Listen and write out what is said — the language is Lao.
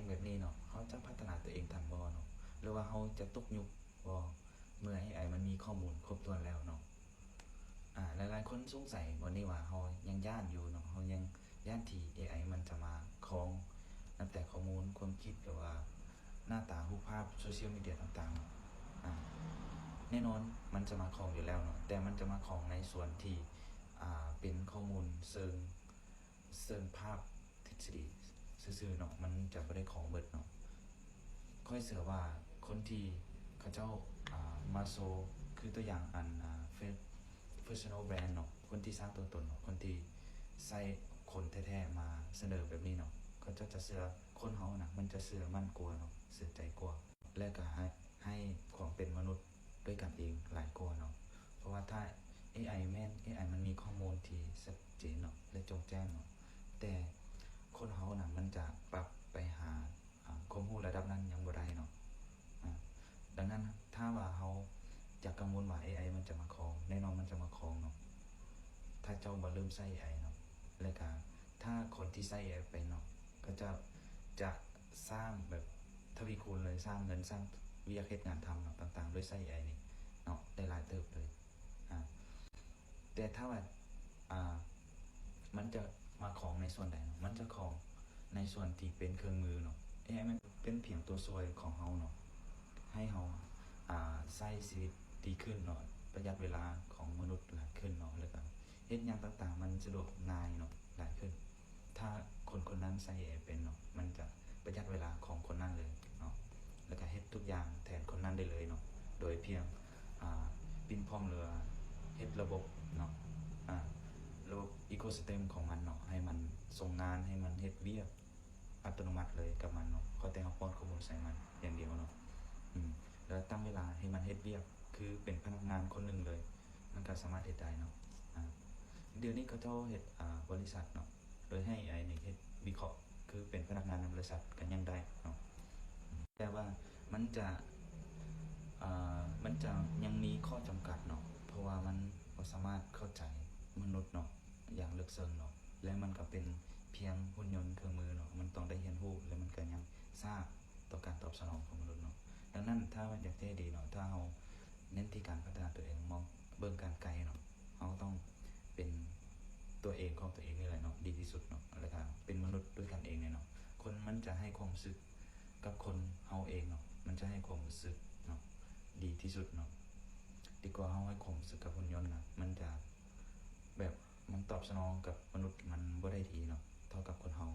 ແບບນີ້ເນາະ ເຮົາຈະພັດທະນາຕົວເອງທັນບໍ່ເນາະ ຫຼືວ່າເຮົາຈະຕົກຍຸກບໍ່ ເມື່ອເອໄອມັນມີຂໍ້ມູນຄົບຖ້ວນແລ້ວເນາະ? ອາ ຫຼາຍໆຄົນສົງໄສບ່ອນນີ້ວ່າ ເຮົາຍັງຢ້ານຢູ່ເນາະ ເຮົາຍັງຢ້ານທີ່ເອໄອມັນຈະມາຄອງ ນັບແຕ່ຂໍ້ມູນ ຄວາມຄິດ ຫຼືວ່າໜ້າຕາ ຮູບພາບ ໂຊຊຽວມີເດຍຕ່າງໆເນາະ. ອາ ແນ່ນອນມັນຈະມາຄອງຢູ່ແລ້ວເນາະ ແຕ່ມັນຈະມາຄອງໃນສ່ວນທີ່ ອາ ເປັນຂໍ້ມູນເຊີງ ເຊີງພາບທິດສະດີຊື່ໆເນາະ ມັນຈະບໍ່ໄດ້ຄອງເບິດເນາະ. ຂ້ອຍເຊື່ອວ່າຄົນທີ່ເຂົາເຈົ້າ ອາ ມາໂຊ ຄືຕົວຢ່າງອັນ ອາ ເຟສ ເພີເຊີນອລແບຣນເນາະ ຄົນທີ່ສ້າງຕົວຕົນເນາະ ຄົນທີ່ໃຊ້ຄົນແທ້ໆມາສະເໜີແບບນີ້ເນາະ ເຂົາເຈົ້າຈະເຊື່ອ ຄົນເຮົານະ ມັນຈະເຊື່ອໝັ້ນກວ່າເນາະ ເຊື່ອໃຈກວ່າ ແລະກະໃຫ້ ໃຫ້ຄວາມເປັນມະນຸດດ້ວຍກັນເອງຫຼາຍກວ່າເນາະ. ເພາະວ່າຖ້າເອໄອແມ່ນ ເອໄອມັນມີຂໍ້ມູນທີ່ຊັດເຈນເນາະ ແລະໂຈ່ງແຈ້ງເນາະ ແຕ່ຄົນເຮົານະ ມັນຈະປັບໄປຫາ ອາ ຄວາມຮູ້ລະດັບນັ້ນຍັງບໍ່ໄດ້ເນາະ. ອາ ດັ່ງນັ້ນ ຖ້າວ່າເຮົາຈະກັງວົນວ່າເອໄອມັນຈະມາຄອງ ແນ່ນອນມັນຈະມາຄອງເນາະ ຖ້າເຈົ້າບໍ່ເລີ່ມໃຊ້ເອໄອເນາະ. ແລະກະຖ້າຄົນທີ່ໃຊ້ເອໄອເປັນເນາະ ເຂົາເຈົ້າຈະສ້າງແບບທະວີຄູນເລີຍ ສ້າງເງິນ ສ້າງວຽກເຮັດງານທຳເນາະ ຕ່າງໆ ໂດຍໃຊ້ເອໄອນີ້ເນາະ ໄດ້ຫຼາຍເຕີບເລີຍ. ອາ ແຕ່ຖ້າວ່າ ອາ ມັນຈະມາຄອງໃນສ່ວນໃດເນາະ? ມັນຈະຄອງໃນສ່ວນທີ່ເປັນເຄື່ອງມືເນາະ. ເອໄອມັນເປັນພຽງຕົວຊ່ວຍຂອງເຮົາເນາະ ໃຫ້ເຮົາ ອາ ໃຊ້ຊີວິດດີຂຶ້ນເນາະ ປະຢັດເວລາຂອງມະນຸດຫຼາຍຂຶ້ນເນາະ ແລ້ວກະເຮັດຫຍັງຕ່າງໆ ມັນສະດວກງ່າຍເນາະ ຫຼາຍຂຶ້ນ. ຖ້າຄົນຄົນນັ້ນໃຊ້ເອໄອເປັນເນາະ ມັນຈະປະຢັດເວລາຂອງຄົນນັ້ນເລີຍເນາະ ແລ້ວກະເຮັດທຸກຢ່າງແທນຄົນນັ້ນໄດ້ເລີຍເນາະ ໂດຍພຽງ ອາ ປິ່ນຜ່ອນ ຫຼືວ່າເຮັດລະບົບເນາະ ອາ ລະບົບອີໂຄຊິສເຕັມຂອງມັນເນາະ ໃຫ້ມັນສົ່ງງານ ໃຫ້ມັນເຮັດວຽກອັດຕະໂນມັດເລີຍກັບມັນເນາະ ຂໍແຕ່ເຮົາປ້ອນຂໍ້ມູນໃສ່ມັນຢ່າງດຽວເນາະ. ອືມ ແລ້ວຕັ້ງເວລາໃຫ້ມັນເຮັດວຽກ ຄືເປັນພະນັກງານຄົນໜຶ່ງເລີຍ ມັນກະສາມາດເຮັດໄດ້ເນາະ. ອາ ດຽວນີ້ເຂົາເຈົ້າເຮັດ ອາ ບໍລິສັດເນາະ ໂດຍໃຫ້ເອໄອນີ້ເຮັດວິເຄາະ ຄືເປັນພະນັກງານໃນບໍລິສັດກະຍັງໄດ້ເນາະ ແຕ່ວ່າມັນຈະ ອາ ມັນຈະຍັງມີຂໍ້ຈຳກັດເນາະ ເພາະວ່າມັນບໍ່ສາມາດເຂົ້າໃຈມະນຸດເນາະ ຢ່າງເລິກເຊິ່ງເນາະ ແລະມັນກະເປັນພຽງຫຸ່ນຍົນເຄື່ອງມືເນາະ ມັນຕ້ອງໄດ້ຮຽນຮູ້ ແລະມັນກະຍັງຊ້າຕໍ່ການຕອບສະໜອງຂອງມະນຸດເນາະ. ດັ່ງນັ້ນ ຖ້າວ່າຢາກຈະໃຫ້ດີເນາະ ຖ້າເຮົາເນັ້ນທີ່ການພັດທະນາຕົວເອງ ມອງເບິ່ງການໄກເນາະ ເຮົາຕ້ອງເປັນຕົວເອງຂອງຕົວເອງນີ້ແຫຼະເນາະ ດີທີ່ສຸດເນາະ ແລ້ວກະເປັນມະນຸດດ້ວຍກັນເອງເນຍເນາະ. ຄົນມັນຈະໃຫ້ຄວາມຮູ້ສຶກກັບຄົນເຮົາເອງເນາະ ມັນຈະໃຫ້ຄວາມຮູ້ສຶກເນາະ ດີທີ່ສຸດເນາະ ດີກວ່າເຮົາໃຫ້ຄວາມຮູ້ສຶກກັບຫຸ່ນຍົນນະ ມັນຈະແບບ ມັນຕອບສະໜອງກັບມະນຸດມັນບໍ່ໄດ້ດີເນາະ ເທົ່າກັບຄົນເຮົາ